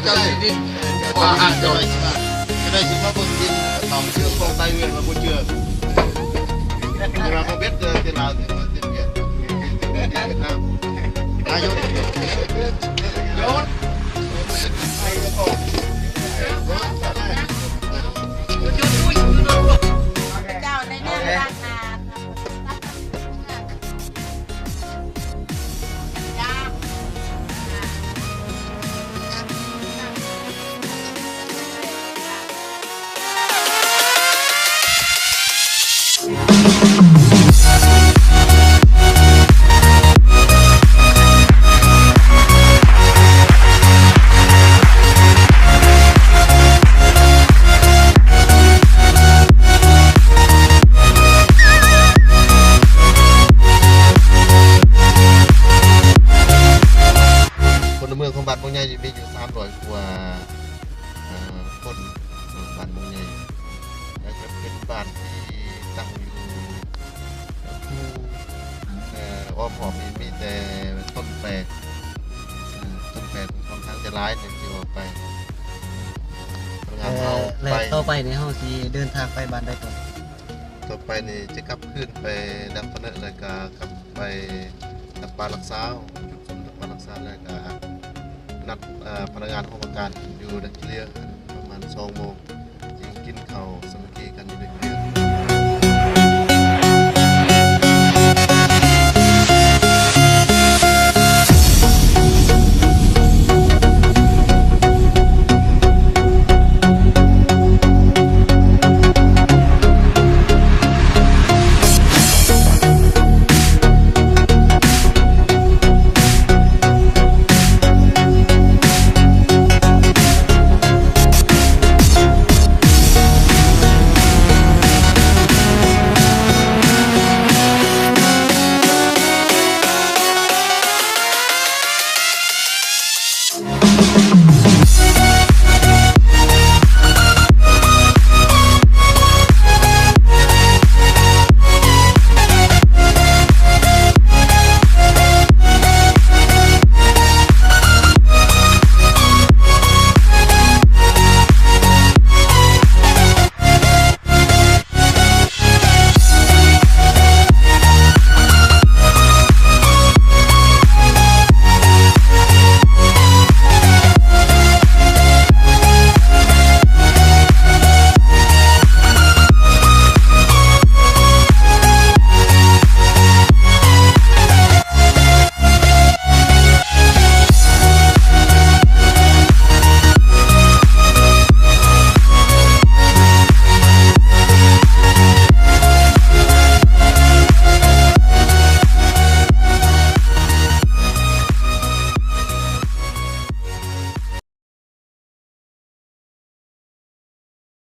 ເຈົ້າຊິດິນ ວ່າຫາດດອຍ ຈະໄດ້ຊິມາເບິ່ງດິນ ເຂົາເຊື່ອຂອງໃຕ້ເວນວ່າບໍ່ເຊື່ອ ເວລາເຂົາເບັດເທື່ອລາວ ເປັນຫຍັງ ຫາຍົດ ຍົດ ເຈົ້າໃນນາມ ພົນລະເມືອງຂອງບ້ານໂພນໃຫຍ່ມີຢູ່ສາມຮ້ອຍກວ່າ ເອີ ຄົນ ບ້ານໂພນໃຫຍ່ ແລະ ກໍເປັນບ້ານທີ່ຕັ້ງຢູ່ ເອີ ອ້ອມຮອບນີ້ມີແຕ່ຕົ້ນແປ ເອີ ຕົ້ນແປຂ້ອນຂ້າງຈະຫຼາຍ ທີ່ອອກໄປ ເອີ ແລ້ວຕໍ່ໄປນີ້ເຮົາຊິເດີນທາງໄປບ້ານໃດຕໍ່? ຕໍ່ໄປນີ້ຈະກັບຄືນໄປດຳປະເນີ ແລ້ວກະກັບໄປດຳປາລັກຊາວ ຈຸດຊົມດຳປາລັກຊາວ ແລ້ວກະນັດ ເອີ ພະນັກງານຫ້ອງວ່າການຢູ່ດາກເລຍ ປະມານສອງໂມງ ຈຶ່ງກິນເຂົ້າສາມັກຄີ